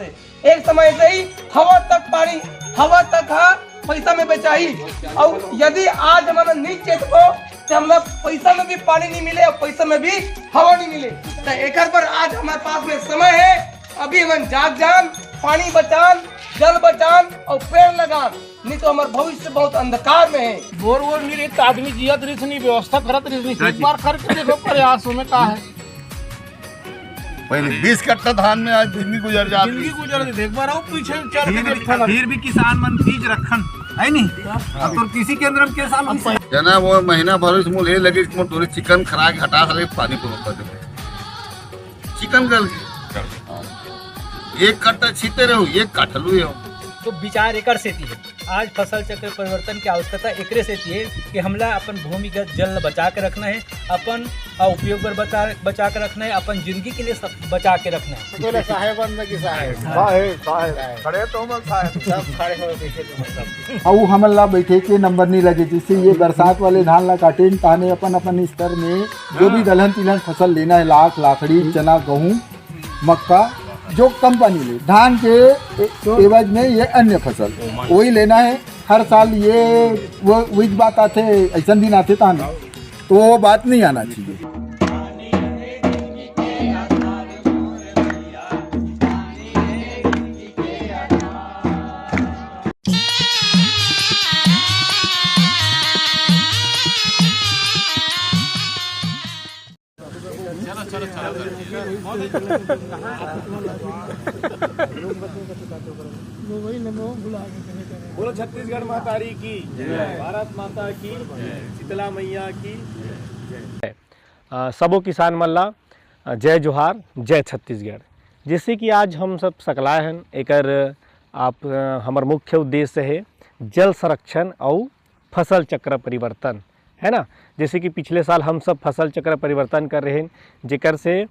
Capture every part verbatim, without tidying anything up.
एक समय से ही हवा तक पानी, हवा तक हा पैसा में बेचाही। और यदि आज हमन नहीं चेतबो, तो हमला पैसा में भी पानी नहीं मिले और पैसा में भी हवा नहीं मिले। तो एकर पर आज हमारे पास में समय है, अभी हमन जाग जान, पानी बचान, जल बचान और पेड़ लगान, नहीं तो हमार भविष्य बहुत अंधकार में है। बोर वोर नहीं रही तो आदमी जियत रही नहीं, व्यवस्था करत रही नहीं। एक बार करके देखो प्रयास में का है। पहले बीस कट्टा धान में आज जिंदगी गुजर जाती। जिंदगी गुजर देती। एक बार आओ पीछे चल के फिर भी, देखो ना। फिर भी किसान मन बीज रखन है नहीं। अब तो कृषि केंद्र में के साल बीस जना वो महीना भर इस मुल्हे लगे, इसमें थोड़ी चिकन खराक हटा सके, पानी पूरा कर दे। चिकन गल गए। एक कट्टा छीते रहो, एक काठलू हो। तो विचार एकर सेती है। आज फसल चक्र परिवर्तन की आवश्यकता एकरे सेती है कि हमला अपन भूमिगत जल ल बचा के रखना है, अपन अ, उपयोग बर बचा बचा के रखना है, अपन जिंदगी के लिए सब बचा के रखना है। बोले साहेब बंद की साहेब। साहेब साहेब खड़े तो हम साहेब। सब खड़े हो पीछे तुम सब। अउ हमन ला बैठे के नंबर नहीं लगे, जैसे ये बरसात वाले धान ला काटेन, ताने अपन अपन स्तर में जो भी दलहन तिलहन फसल लेना है, लाख लाखड़ी, चना, गहूँ, मक्का, जो कम पानी ले, धान के ए- एवज में ये अन्य फसल वही लेना है। हर साल ये वो वही बात आते, ऐसा दिन आते ताने, तो वो बात नहीं आना चाहिए। बोलो छत्तीसगढ़ महतारी की, भारत माता की, शीतला मैया की। अ, सबो किसान मन ला अ, जय जोहार, जय छत्तीसगढ़। जैसे कि आज हम सब सकलाए हन, एकर आप अ, हमर मुख्य उद्देश्य है जल संरक्षण अउ फसल चक्र परिवर्तन, है ना। जैसे कि पिछले साल हम सब फसल चक्र परिवर्तन कर रहे हैं, जेकर से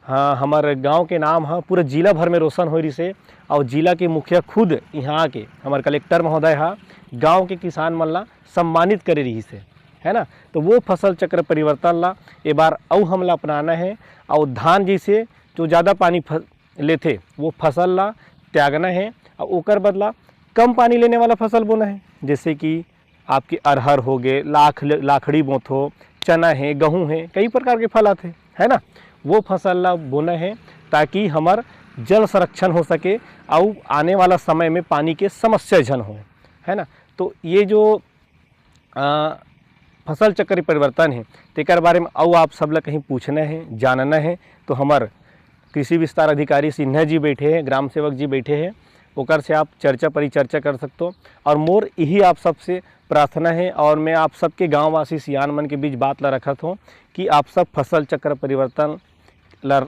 हाँ, हमर गांव के नाम ह पूरा जिला भर में रोशन होए रिसे। और जिला के मुखिया खुद यहाँ आके, हमर कलेक्टर महोदय ह गांव के किसान मन ला सम्मानित करे रिहिस हे, है ना। तो वो फसल चक्र परिवर्तन ला ए बार अउ हमला अपनाना है। और धान जैसे जो ज़्यादा पानी फ-, लेथे, वो फसल ला त्यागना है और ओकर बदला कम पानी लेने वाला फसल बोना है, जैसे कि आपके अरहर हो गए, लाख लाखड़ी बोथो, चना है, गहूँ है, कई प्रकार के फल आथे, है ना। वो फसल ला बोना है ताकि हमर जल संरक्षण हो सके, और आने वाला समय में पानी के समस्या झन हो, है ना। तो ये जो आ, फसल चक्र परिवर्तन है, तेकर बारे में अउ आप सब ला कहीं पूछना है, जानना है, तो हमर कृषि विस्तार अधिकारी सिन्हा जी बैठे हैं, ग्राम सेवक जी बैठे हैं, ओकर से आप चर्चा परिचर्चा कर सकते हो। और मोर यही आप सबसे प्रार्थना है, और मैं आप सबके गांववासी सियान मन के बीच बात ला रखत हूँ कि आप सब फसल चक्र परिवर्तन ला,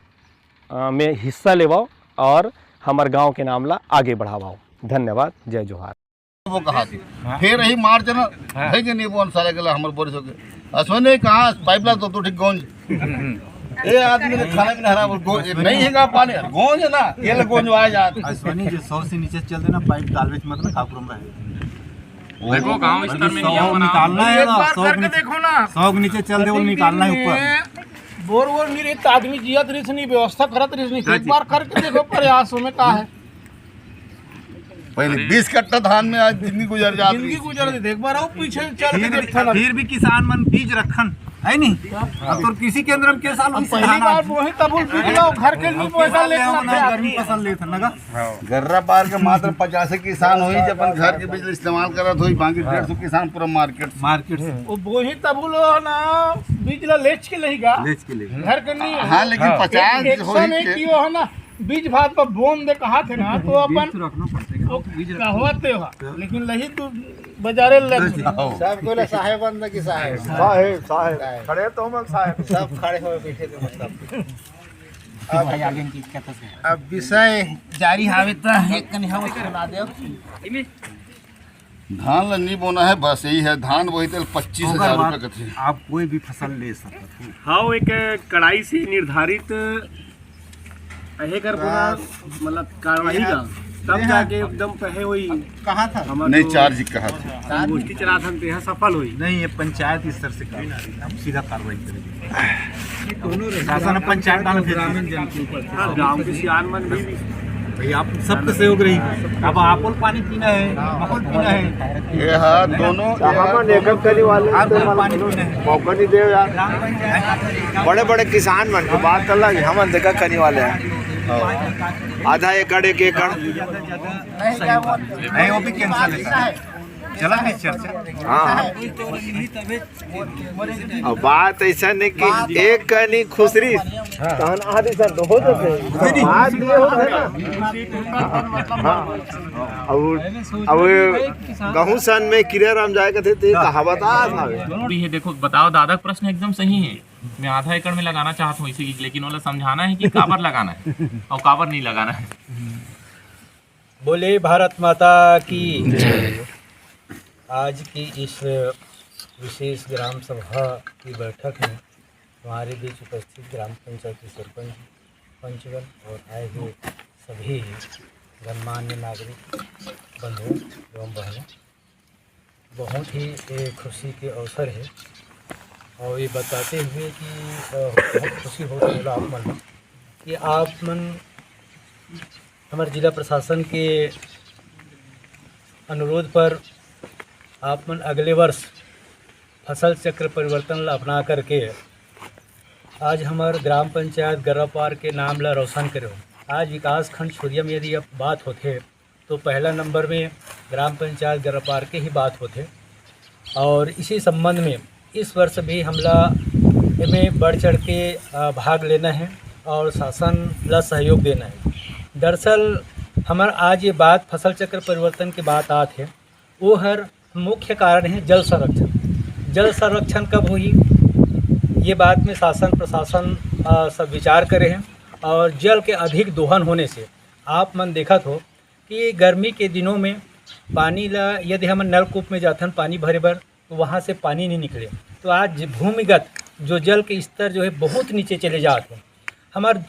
आ, में हिस्सा लेवाओ और हमर गांव के नाम ला आगे बढ़ावाओ। धन्यवाद, जय जोहार। वो कहा थी, फिर यही मार्च ना है कि नहीं, वो सारे गला हमर बोरिस हो गए। असो ने कहा पाइप ला तो, तो ठीक गोंज। ए आदमी ने खाना भी नहीं हरा, बोल, गोंज नहीं है का पानी, गोंज है ना, ये ले गोंज आया जात। अश्विनी जी, सौ से नीचे चल देना, पाइप डालवे मत ना, काकुरम रहे। देखो, गांव स्तर में नियम बना। निकालना है एक ना, बार सौ करके नीचे, देखो ना। सौ नीचे चल दे, वो निकालना है ऊपर। बोर वोर नहीं रही तो आदमी जियत रही नहीं, व्यवस्था करत रही नहीं। एक बार करके देखो प्रयास में का है। पहले बीस कट्टा धान में आज जिंदगी गुजर जाती। जिंदगी गुजर देती। एक बार आओ पीछे चल के देखो ना। फिर भी किसान मन बीज रखन है नहीं। अब तो कृषि केंद्र में के साल अब पहली बार वही तबुल बीज लाओ, घर के लिए पैसा लेके ना। गर्मी फसल लेते ना का। गर्रा पार के मात्र पचास किसान होई, जब अपन घर के बिजली इस्तेमाल करत होई, बाकी डेढ़ सौ किसान पूरा मार्केट से। मार्केट से वो वही तबुल हो ना, बीज ला लेच के लेगा। लेच के लेगा। घर के नहीं है। हाँ, लेकिन पचास एक होई सौ नहीं के- कियो है ना, बीज भात पर बोन दे कहा थे ना, तो अपन रखना पड़ता है। वो कहवत हो, लेकिन लही तू बाजारे लग। सब कोई साहेब बंद की साहेब। साहेब साहेब खड़े तो हम साहेब। सब खड़े हो पीछे तुम सब। भाई आगे की क्या तस्वीर? अब विषय जारी हावे त एक कनी हम सुना दे। धान ला नहीं बोना है, बस यही है। धान वही तेल पच्चीस हजार रुपये कथे। आप कोई भी फसल ले सकते हैं। हाँ, वो एक कड़ाई से निर्धारित अहे कर बोला, मतलब कार्यवाही का, तब जाके एकदम पहे हुई। कहा था? हमर नहीं, जो चार्ज कहा था। संगोष्ठी चला था, तेहा सफल हुई। नहीं, ये पंचायत स्तर से काम, हम सीधा कार्रवाई करेंगे। शासन पंचायत में फिर हाँ, गांव के सियान मन भी, भी भाई, आप सबके सहयोग रही। अब आपको पानी पीना है, माहौल पीना है। ये हा दोनों, ये हा हमन एकम करे वाले आप तो पानी पीना है। मौका नहीं दे यार। ग्राम पंचायत बड़े बड़े किसान मन के बात अलग है, हमन देखा करने वाले हैं। आधा एकड़, एक एकड़। नहीं, वो भी कैंसिल है सर। चला नहीं चर्चा। हाँ, हाँ। अब बात ऐसा नहीं कि एक कनी खुसरी, तहन आधी सर तो हो जाते। बात ये होता है ना। हाँ। अब, अब गहूं सन में किरे राम जाए कथे, ते कहावत आ था। भी है। देखो, बताओ, दादा का प्रश्न एकदम सही है। मैं आधा एकड़ में लगाना चाहता हूँ इसी की, लेकिन वाला समझाना है कि काबर लगाना है और काबर नहीं लगाना है। बोले भारत माता की। आज की इस विशेष ग्राम सभा की बैठक में हमारे बीच उपस्थित ग्राम पंचायत के सरपंच, पंचगण और आए हुए सभी गणमान्य नागरिक बंधुओं एवं बहनों, बहुत ही ये खुशी के अवसर है। और ये बताते हुए कि अ, बहुत खुशी होत हे आप मन कि आप मन हमारे जिला प्रशासन के अनुरोध पर आप मन अगले वर्ष फसल चक्र परिवर्तन ला अपना करके आज हमारे ग्राम पंचायत गर्रापार के नाम ला रोशन करे हो। आज विकास खंड छुरिया में यदि अब बात होथे तो पहला नंबर में ग्राम पंचायत गर्रापार के ही बात होथे। और इसी संबंध में इस वर्ष भी हमला एमे बढ़ चढ़ के अ, भाग लेना है और शासन ला सहयोग देना है। दरअसल हमर आज ये बात फसल चक्र परिवर्तन के बात आत है, वो हर मुख्य कारण है जल संरक्षण। जल संरक्षण कब होही, ये बात में शासन प्रशासन अ, सब विचार करे हैं। और जल के अधिक दोहन होने से आप मन देखत हो कि गर्मी के दिनों में पानी ला, यदि हमन नलकूप में जाथन पानी भरे बर, तो वहाँ से पानी नहीं निकले। तो आज भूमिगत जो जल के स्तर जो है बहुत नीचे चले जात हे। हमार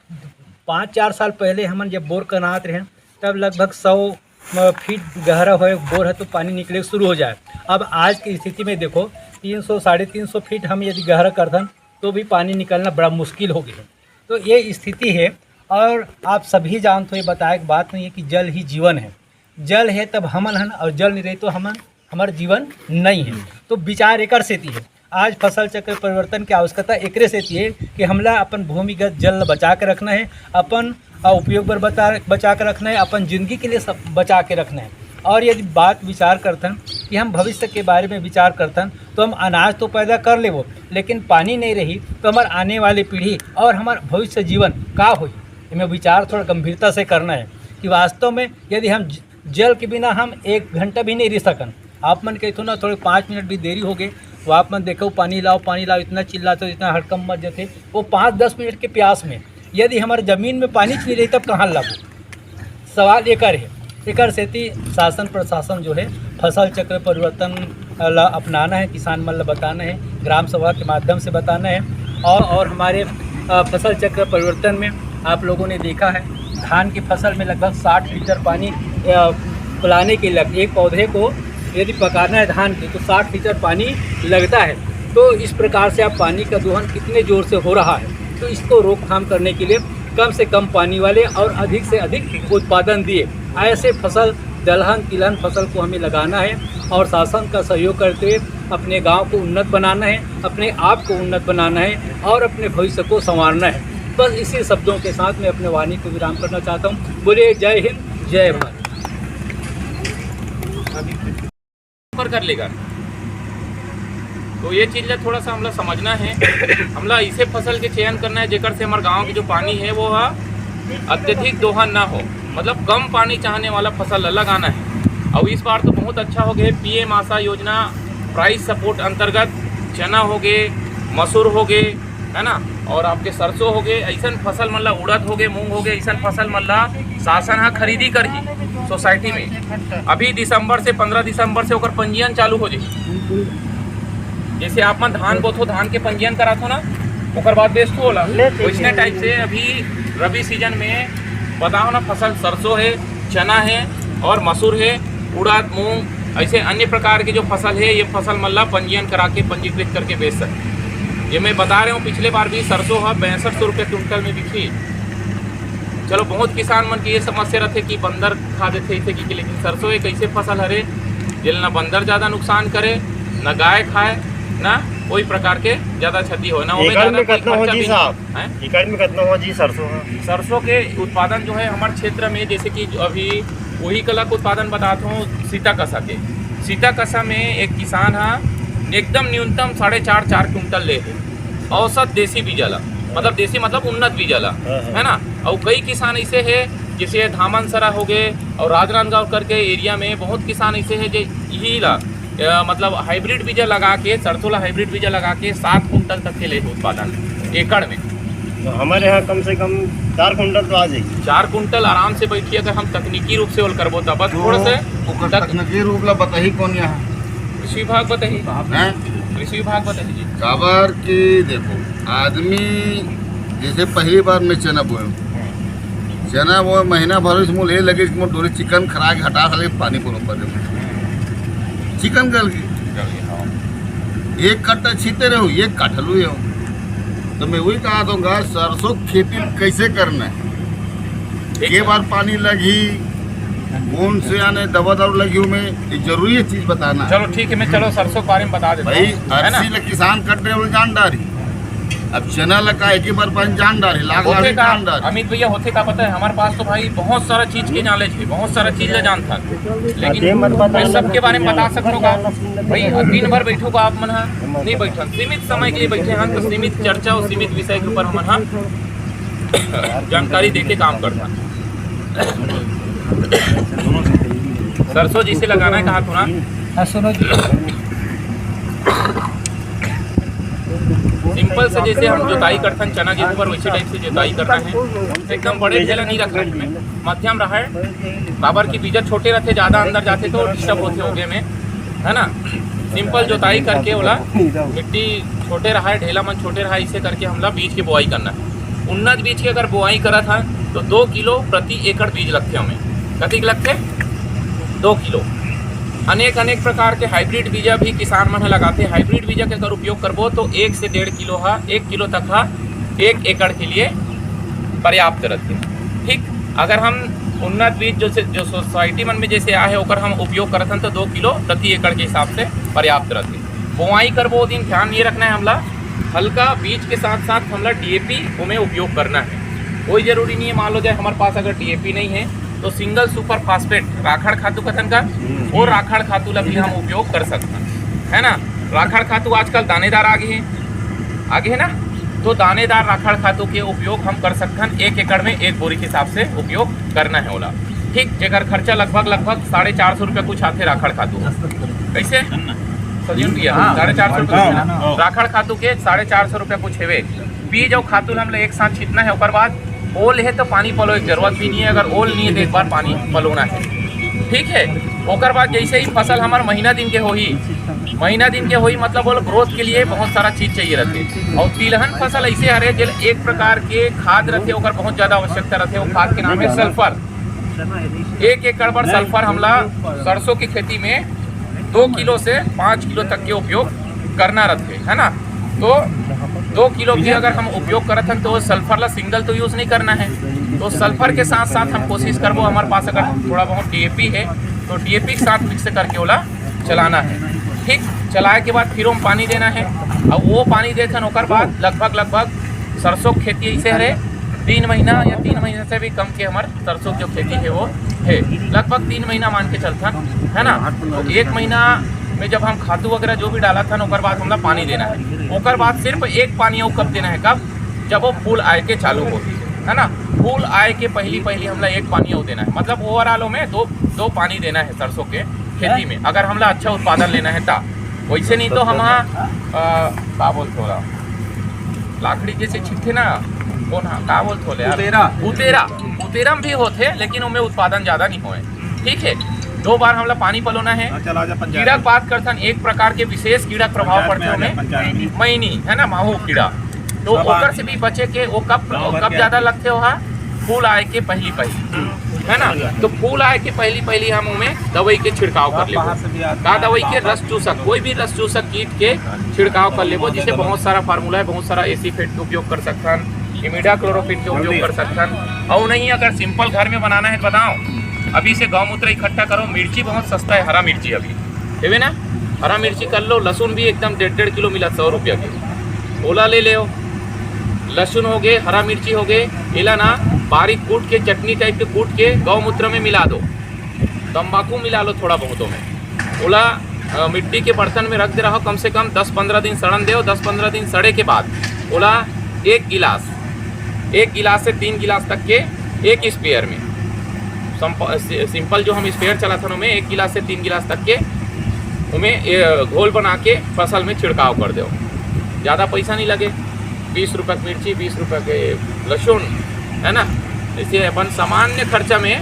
पाँच चार साल पहले हमन जब बोर करात रहे, तब लगभग सौ फीट गहरा होए बोर है तो पानी निकले शुरू हो जाए। अब आज की स्थिति में देखो, तीन सौ, साढ़े तीन सौ फीट हम यदि गहरा करथन तो भी पानी निकलना बड़ा मुश्किल हो गया। तो ये स्थिति है। और आप सभी जानते हो, ये बताए के बात नहीं है कि जल ही जीवन है। जल है तब हमन हन, और जल नहीं रही तो हमन, हमार जीवन नहीं है। तो विचार एकर सेती है, आज फसल चक्र परिवर्तन की आवश्यकता एकरे सेती है कि हमला अपन भूमिगत जल ल बचा के रखना है, अपन अ, उपयोग बर बता, बचा के रखना है, अपन जिंदगी के लिए सब बचा के रखना है। और यदि बात विचार करथन कि हम भविष्य के बारे में विचार करथन, तो हम अनाज तो पैदा कर लेबो, लेकिन पानी नहीं रही तो हमार आने वाली पीढ़ी और हमार भविष्य जीवन का होई? एमे विचार थोड़ा गंभीरता से करना है कि वास्तव में यदि हम ज-, जल के बिना हम एक घंटा भी नहीं रह सकन। आप मन कहथो ना, थोड़े पाँच मिनट भी देरी हो गए तो आप मन देखो, पानी लाओ, पानी लाओ, इतना चिल्लाते हो, इतना हड़कम मच जाते। वो पाँच दस मिनट के प्यास में यदि हमारे जमीन में पानी नहीं रही तब कहाँ लाबो? सवाल एकर है। एकर सेती शासन प्रशासन जो है फसल चक्र परिवर्तन ला अपनाना है, किसान मन ला बताना है, ग्राम सभा के माध्यम से बताना है। और, और हमारे अ, फसल चक्र परिवर्तन में आप लोगों ने देखा है, धान की फसल में लगभग साठ लीटर पानी अ, पिलाने के लिए एक पौधे को यदि पकाना है धान के, तो साठ लीटर पानी लगता है। तो इस प्रकार से आप पानी का दोहन कितने जोर से हो रहा है, तो इसको रोकथाम करने के लिए कम से कम पानी वाले और अधिक से अधिक उत्पादन दिए ऐसे फसल, दलहन तिलहन फसल को हमें लगाना है और शासन का सहयोग करते हुए अपने गांव को उन्नत बनाना है, अपने आप को उन्नत बनाना है और अपने भविष्य को संवारना है। बस इसी शब्दों के साथ मैं अपने वाणी को विराम करना चाहता हूँ। बोलिए जय हिंद, जय भारत। ऊपर कर लेगा। तो ये चीज ला थोड़ा सा हमला समझना है। हमला इसे फसल के चयन करना है जेकर से हमारे गांव के जो पानी है वो हा अत्यधिक दोहन ना हो, मतलब कम पानी चाहने वाला फसल ला लगाना है। और इस बार तो बहुत अच्छा हो गया, पीएम आशा योजना प्राइस सपोर्ट अंतर्गत चना हो गए, मसूर हो गए, है ना, और आपके सरसों हो गए, ऐसन फसल मन ला, उड़द हो गए, मूंग हो गए, ऐसन फसल मन ला शासन हा खरीदी करही सोसाइटी में। अभी दिसंबर से, पन्द्रह दिसंबर से ओकर पंजीयन चालू हो जाए। जैसे आप मन धान बोथो, धान के पंजीयन कराथो ना, ओकर बाद बेचथो ओला। वैसने टाइप से अभी रबी सीजन में बताओ ना, फसल सरसों है, चना है और मसूर है, उड़द, मूंग, ऐसे अन्य प्रकार के जो फसल है, ये फसल मन ला पंजीयन करा के पंजीकृत करके बेच सकते। ये मैं बता रहा हूँ, पिछले बार भी सरसों हा पैंसठ सौ रुपये क्विंटल में बिकी। चलो, बहुत किसान मन के ये समस्या रथे कि बंदर खा देथे इसे कि, लेकिन सरसों एक ऐसे फसल हरे जेल ना बंदर ज़्यादा नुकसान करे, ना गाय खाए, ना कोई प्रकार के ज़्यादा क्षति होए, ना ओमे एकड़ ज़्यादा में कोई कितना हो खर्चा जी भी साहब? हैं? एकड़ में कितना हो जी सरसों का? सरसों के उत्पादन जो है हमारे क्षेत्र में, जैसे कि अभी वही कला का उत्पादन बताता हूँ, सीताकसा के। सीताकसा में एक किसान हा एकदम न्यूनतम साढ़े चार, चार कुंटल ले हे, औसत देसी बीजा ला, मतलब देसी मतलब उन्नत बीजा ला, हाँ, हाँ। है ना? और कई किसान ऐसे है, जैसे धामन सरा हो गए और राजनांदगांव करके एरिया में बहुत किसान ऐसे है जो यही ला, अ, मतलब हाइब्रिड बीजा लगा के, सरसों ला हाइब्रिड बीजा लगा के सात कुंटल तक के ले उत्पादन एकड़ में। तो हमारे यहाँ कम से कम चार कुंटल तो आ जाएगी। चार कुंटल आराम से बैठी, अगर हम तकनीकी रूप से ओल करबो तब बस तो थोड़ा सा ओकर तक- तकनीकी रूप ला बताही कौन यहाँ? कृषि विभाग बताही। हैं? कृषि विभाग बताही जी। काबर कि देखो, आदमी जैसे पहली बार मैं चना बोए, चना बोए महीना भर से मोला ये लगे कि मोर डोरी चिकन खरा के हटा साले पानी कोनो परे में। चिकन गल गई। एक कट्टा छीते रहो, एक काठलू हो। तो मैं वही कहा दूंगा, सरसों खेती कैसे करना है, ठीक के है। बार पानी लगी, कौन से आने दवा दारू लगी हो में, ये जरूरी है चीज बताना। चलो ठीक है, मैं चलो सरसों के बारे में बता देता भाई, हूँ, है ना? अर्सी ले किसान कट रहे हो जान डारी, अब चना लगा एक ही बार पानी जान डारी, लाख लाख होते का, जान डारी। अमित भैया, होते का पता है, हमारे पास तो भाई बहुत सारा चीज के नॉलेज है, बहुत सारा चीज ला जानता है, लेकिन मैं सबके बारे में बता सकता हूँ का? भाई, दिन भर बैठो का आप मन हा? नहीं बैठन, सीमित समय के लिए बैठे हैं, तो सीमित चर्चा और सीमित विषय के ऊपर हमन हा जानकारी देके काम करता। सरसों जैसे लगाना है कहा थोड़ा। हाँ, सुनो जी। सिंपल से जैसे हम जोताई करथन चना के ऊपर, वैसे टाइप से जोताई करना है। एकदम बड़े ढेला नहीं रखना है, मध्यम रहा है, काबर की बीजा छोटे रहते, ज्यादा अंदर जाते तो डिस्टर्ब होते होगे में, है ना? सिंपल जोताई करके ओला, मिट्टी छोटे रहा है, ढेला मन छोटे रहा है, इसे करके हमला बीज के बोआई करना है। उन्नत बीज के अगर बोआई करत हन तो दो किलो प्रति एकड़ बीज लगथे हमें। कतिक लगथे? दो किलो। अनेक अनेक प्रकार के हाइब्रिड बीजा भी किसान मन ह लगाथे। हाइब्रिड बीजा के अगर उपयोग करबो तो एक से डेढ़ किलो हा, एक किलो तक हा एक एकड़ के लिए पर्याप्त रहथे। ठीक, अगर हम उन्नत बीज जो से, जो सोसाइटी मन में जैसे आए है, ओकर हम उपयोग करत हन तो दो किलो प्रति एकड़ के हिसाब से पर्याप्त रहथे। बोआई करबो दिन ध्यान ये रखना है हमला, हल्का बीज के साथ साथ हमला डीएपी ओमे उपयोग करना है। कोई जरूरी नहीं है, मान लो जाए हमारे पास अगर डीएपी नहीं है तो सिंगल सुपर फास्फेट राखड़ खातू कथन का, वो राखड़ खातू ला भी हम उपयोग कर सकते हैं, है ना? राखड़ खातू आजकल दानेदार आ गए हैं, आ गए है ना? तो दानेदार राखड़ खातू के उपयोग हम कर सकते हैं एक एकड़ में एक बोरी के हिसाब से उपयोग करना है ओला। ठीक, जेकर खर्चा लगभग, लगभग साढ़े चार सौ रुपया कुछ आथे राखड़ खातू। कैसे? सजीव भैया, हाँ। साढ़े चार सौ रुपया हाँ। राखड़ खातू के साढ़े चार सौ रुपया कुछ हेवे। बीज और खातू हमला एक साथ छीतना है, ओकर बाद ओल है तो पानी पलोए के जरूरत भी नहीं है। अगर ओल नहीं है तो एक बार पानी पलोना है, ठीक है। ओकर बाद जैसे ही फसल हमार महीना दिन के होही, महीना दिन के होही मतलब ओला ग्रोथ के लिए बहुत सारा चीज चाहिए रहथे। और तिलहन फसल ऐसे हरे जे एक प्रकार के खाद रहथे, ओकर बहुत ज्यादा आवश्यकता रहथे। वो खाद के नाम है सल्फर। एक एकड़ बर सल्फर हमला सरसों की खेती में दो किलो से पाँच किलो तक के उपयोग करना रहथे, है ना? तो दो किलो भी अगर हम उपयोग करत हन तो सल्फर ला सिंगल तो यूज नहीं करना है। तो सल्फर के साथ साथ हम कोशिश करबो, हमारे पास अगर थोड़ा बहुत डीएपी है तो डीएपी के साथ मिक्स करके ओला चलाना है। ठीक, चलाए के बाद फिर हम पानी देना है। अब वो पानी देथन, ओकर बाद लगभग, लगभग सरसों के खेती ऐसे हरे, तीन महीना या तीन महीना से भी कम के हमार सरसों के जो खेती है वो है, लगभग तीन महीना मान के चलथन, है ना? तो एक महीना में जब हम खातू वगैरह जो भी डालत हन, ओकर बाद हमला पानी देना है। ओकर बाद सिर्फ एक पानी अउ कब देना है, कब? जब वो फूल आए के चालू होही, है ना? फूल आए के पहली पहली हमला एक पानी अउ देना है, मतलब ओवरऑल में दो, दो पानी देना है सरसों के खेती में, अगर हमला अच्छा उत्पादन लेना है ता। वैसे नहीं तो हम हा, अ, का बोलथे ओला, लाकड़ी जैसे छिटथे ना, कौन हा, का बोलथे ओला यार? उतेरा। उतेरा, उतेरा में भी होथे, लेकिन ओमे उत्पादन ज्यादा नहीं होए। ठीक है, दो बार हमला पानी पलोना है। हाँ, चला जा पंचायत। कीड़ा के बात करथन, एक प्रकार के विशेष कीड़ा के प्रभाव पंचायत पड़थे में आ जा, ओमे। पंचायत में। मैनी, है ना, माहू कीड़ा, तो सब आ ओकर से भी बचे के, वो कब, गाँव भर कब के ज्यादा आदमी। लगथे ओहा? फूल आए के पहली पहली, है ना? तो फूल आए के पहली पहली हम ओमे दवाई के छिड़काव कर लेबो। बाहर से भी आदमी का आए, दवाई के? बाहर रस से चूसक, भी। कोई भी रस चूसक कीट के छिड़काव कर लेबो, जिसे बहुत सारा फार्मूला है, बहुत सारा एसिफेट के उपयोग कर सकथन, इमिडाक्लोरोपिन के उपयोग कर सकथन। अउ नहीं, अगर सिंपल घर में बनाना है तो बताओ, अभी से गौमूत्र इकट्ठा करो। मिर्ची बहुत सस्ता है, हरा मिर्ची अभी, हेवे ना, हरा मिर्ची कर लो। लहसुन भी एकदम डेढ़ डेढ़ किलो मिला, सौ रुपया के, ओला ले लेव। लहसुन हो गए, हरा मिर्ची हो गए, एला ना बारीक कूट के, चटनी टाइप के कूट के गौमूत्र में मिला दो। तंबाकू मिला लो थोड़ा बहुत ओमे। ओला अ, मिट्टी के बर्तन में रख दे रहो, कम से कम दस पंद्रह दिन सड़न देव। दस पंद्रह दिन सड़े के बाद ओला एक गिलास, एक गिलास से तीन गिलास तक के एक स्प्रेयर में, संप-, सि-, सिंपल जो हम स्प्रेयर चलाथन, ओमे एक गिलास से तीन गिलास तक के ओमे, ए, घोल बना के फसल में छिड़काव कर देव। ज़्यादा पैसा नहीं लगे, बीस रुपये की मिर्ची, बीस रुपये के लहसुन, है ना, इसे अपन सामान्य खर्चा में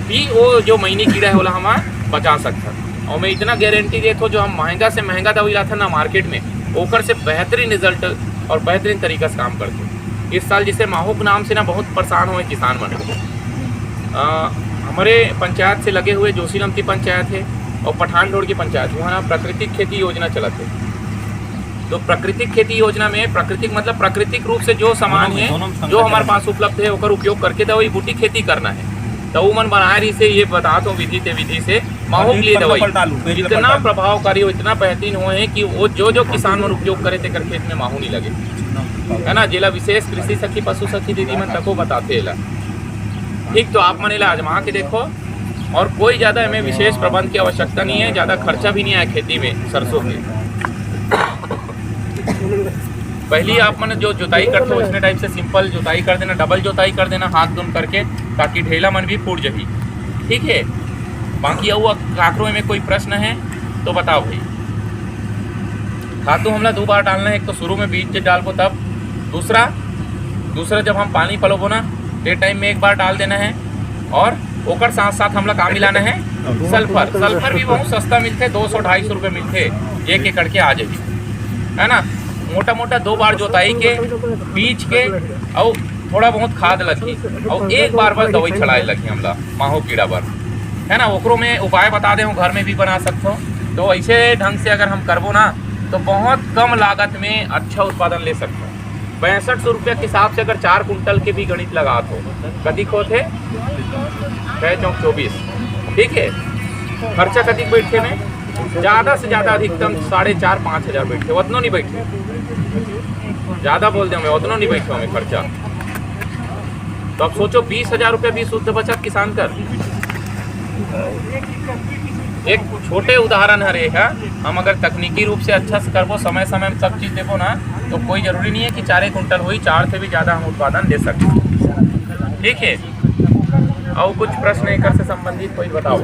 भी वो जो मैनी कीड़ा है, ओला हम बचा सकथन। और मैं इतना गारंटी देत हो, जो हम महंगा से महंगा दवाई लाथन ना मार्केट में, ओकर से बेहतरीन रिजल्ट और बेहतरीन तरीका से काम करथे। इस साल जैसे माहू के नाम से ना बहुत परेशान हुए किसान मन। अ, हमारे पंचायत से लगे हुए जोशीलमती पंचायत है और पठान ढोड़ की पंचायत, वहाँ ना प्राकृतिक खेती योजना चलत है। तो प्राकृतिक खेती योजना में, प्राकृतिक मतलब प्राकृतिक रूप से जो सामान दोनों में, है, दोनों में जो संकट हमारे है। पास उपलब्ध है, ओकर उपयोग करके दवाई बूटी खेती करना है। तो वो मन बनाए रही से, ये बतात हूँ विधि ते विधि से, माहू और के लिए एक दवाई पल डालू, एक पल इतना डालू। प्रभावकारी हो, इतना बेहतरीन हुए है कि वो जो जो किसान मन उपयोग करे, तेकर खेत में माहू नहीं लगे, है ना। जेला विशेष कृषि सखी, पशु सखी दीदी मन तको बताते एला। ठीक, तो आप मन एला आजमा के देखो, और कोई ज़्यादा हमें विशेष प्रबंध की आवश्यकता नहीं है, ज़्यादा खर्चा भी नहीं आया खेती में सरसों के। पहली आप मन जो जोताई करते हो, इसने टाइप से सिंपल जोताई कर देना, डबल जोताई कर देना हाथ धुन करके, ताकि ढेला मन भी फूट जाही। ठीक है, बाकी अउ काकरो में कोई प्रश्न है तो बताओ भाई। खातू हमला दो बार डालना है, एक तो शुरू में बीज डालबो तब, दूसरा, दूसरा जब हम पानी पलोबो ना, ते टाइम में एक बार डाल देना है। और ओकर साथ साथ हमला का मिलाना है? सल्फर। सल्फर भी बहुत सस्ता मिलथे, दो सौ ढाई सौ रुपये मिलथे एक एकड़ के, आ जाही, है ना। मोटा मोटा दो बार जोताई के, बीज के, अउ थोड़ा बहुत खाद लगही, अउ एक बार बस दवाई चलाए लगही हमला माहो कीड़ा बर, है ना। ओकरो में उपाय बता दे हूँ, घर में भी बना सकथो। तो ऐसे ढंग से अगर हम करबो ना, तो बहुत कम लागत में अच्छा उत्पादन ले सकथो। पैंसठ सौ रुपया के हिसाब से अगर चार कुंटल के भी गणित लगात हो, कतिक होथे? छः चौक चौबीस, ठीक है। खर्चा कतिक बैठे में? ज़्यादा से ज़्यादा अधिकतम साढ़े चार पाँच हज़ार बैठे, उतनो नहीं बैठे। ज़्यादा बोल दे मैं, उतनो नहीं बैठे हमें खर्चा। तो अब सोचो, बीस हज़ार रुपया भी शुद्ध बचत किसान कर। एक छोटे उदाहरण हरे है, हम अगर तकनीकी रूप से अच्छा से करबो, समय समय में सब चीज़ देबो ना, तो कोई जरूरी नहीं है कि चारे कुंटल होई, चार से भी ज़्यादा हम उत्पादन दे सकते। ठीक है, और कुछ प्रश्न एकर से संबंधित कोई बताओ।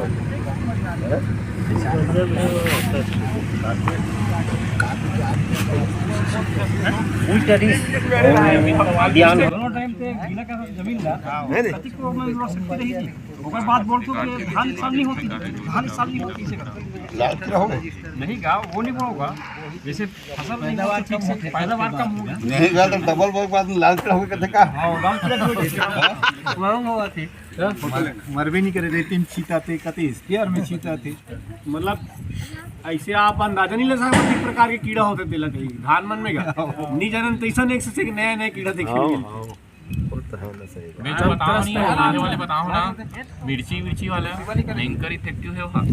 दोनों टाइम पे गीला का जमीन ला, नहीं, नहीं। कतिक को मैं रोक सकती रही थी। ओकर बाद बोलथो कि धान साल नहीं होती, धान साल नहीं होती, इसे करते। लाल कीड़ा होगा? नहीं गा, वो नहीं बोलूँगा। जैसे फसल नहीं होती, ठीक से पैदावार कम होगी। नहीं गा, तो डबल बोल बाद में लाल कीड़ा होगा, कहते का? हाँ, लाल कीड़ा हो जाएगा। वह होगा थी। मर-, मरबे नहीं करे, रेती में छींटाथे, कते स्प्रेयर में छींटाथे। मतलब, ऐसे आप अंदाजा नहीं ले सकते किस प्रकार के कीड़ा होते तेला कहीं धान मन में का। नहीं जाने, तैसा नहीं, एक से एक नया नया कीड़ा देखने को मिलता है। वो तो है ना, सही बात। मैं जो बताऊँ नहीं, आने वाले बताऊँ ना, मिर्ची विर्ची वाला भयंकर इफेक्टिव है वहाँ।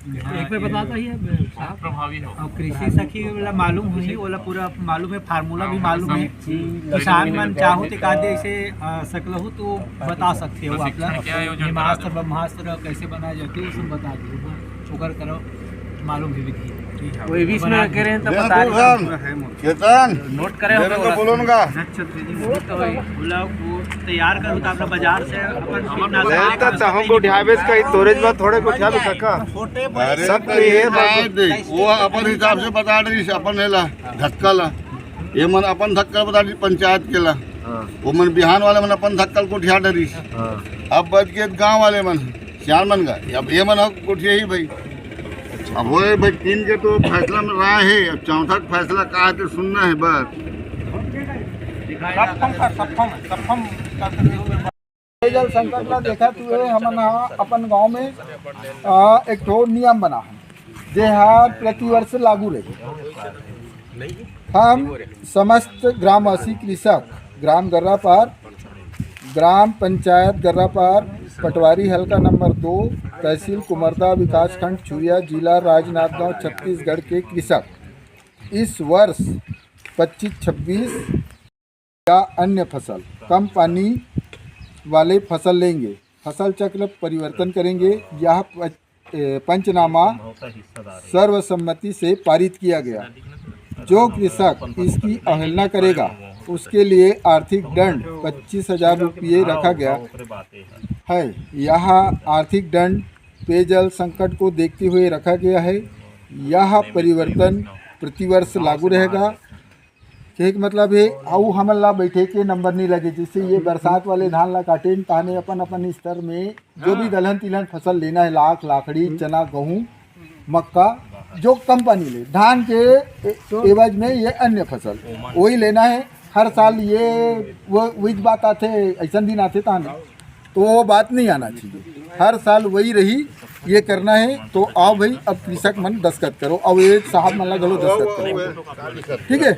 एक बार बताता ही है, बहुत प्रभावी हो। और कृषि सखी वाला मालूम हुई, वाला पूरा मालूम है, फार्मूला भी मालूम है। किसान मन चाहो तो एक आधे ऐसे, अ, सकलहू तो बता सकते हो बस आप इच्छा लोग। क्या है, वो जानता निमास्त्र, रहो। ब्रह्मास्त्र कैसे बनाए जाते हैं, वो सब बता दो। शुगर करो, मालूम भी विधि। कोई भी इसमें कह रहे हैं तो बता दो। चेतन, नोट करे मेरे को बोलो ना। नक्षत्र जी, वो तो भाई, बोला वो तैयार करो तो आपका बाजार से अपन कीटनाशक नहीं, तो हमको उठावे का ही तोरेज बात थोड़े को उठा भी सका। छोटे बड़े सब तो ये बात दे, वो अपन हिसाब से बता रही, अपन ने ला धक्का ला, ये मन अपन धक्का बता रही पंचायत के ला। हाँ। वो मन बिहान वाले मन अपन धक्का को उठा डरिस। हाँ। अब बच गए गांव वाले मन, सियान मन का, अब ये मन अब उठिए ही भाई। अब वो भाई तीन के तो फैसला में रहा है, अब चौथा फैसला का है तो सुनना है बस। पेयजल संकट ला देखत हुए हमन ह अपन गांव में, अ, एक ठो नियम बना है, जे ह प्रतिवर्ष लागू रही। हम समस्त ग्रामवासी कृषक ग्राम गर्रापार, ग्राम पंचायत गर्रापार, पटवारी हल्का नंबर दो, तहसील कुमरदा, विकासखंड छुरिया, जिला राजनांदगांव, छत्तीसगढ़ के कृषक इस वर्ष पच्चीस छब्बीस या अन्य फसल, कम पानी वाले फसल लेंगे। फसल चक्र परिवर्तन करेंगे। यह प-, ए, पंचनामा सर्वसम्मति से पारित किया गया। जो कृषक इसकी अवहेलना करेगा, उसके लिए आर्थिक दंड पच्चीस हजार रुपये रखा गया है। यह आर्थिक दंड पेयजल संकट को देखते हुए रखा गया है। यह परिवर्तन प्रतिवर्ष लागू रहेगा। कहे के मतलब हे, अउ हमन ला बैठे के नंबर नहीं लगे, जैसे ये बरसात वाले धान ला काटेन, ताने अपन अपन स्तर में जो भी दलहन तिलहन फसल लेना है, लाख, लाखड़ी, चना, गहूँ, मक्का, जो कम पानी ले, धान के ए-, एवज में ये अन्य फसल, वही लेना है। हर साल ये वो, वही बात आथे, ऐसा दिन आथे ताने, तो वो बात नहीं आना चाहिए। हर साल वही रही, ये करना है। तो आओ भाई, अब कृषक मन दस्तखत करो। अब ये साहब मन ला घलो दस्तखत करो, ठीक है?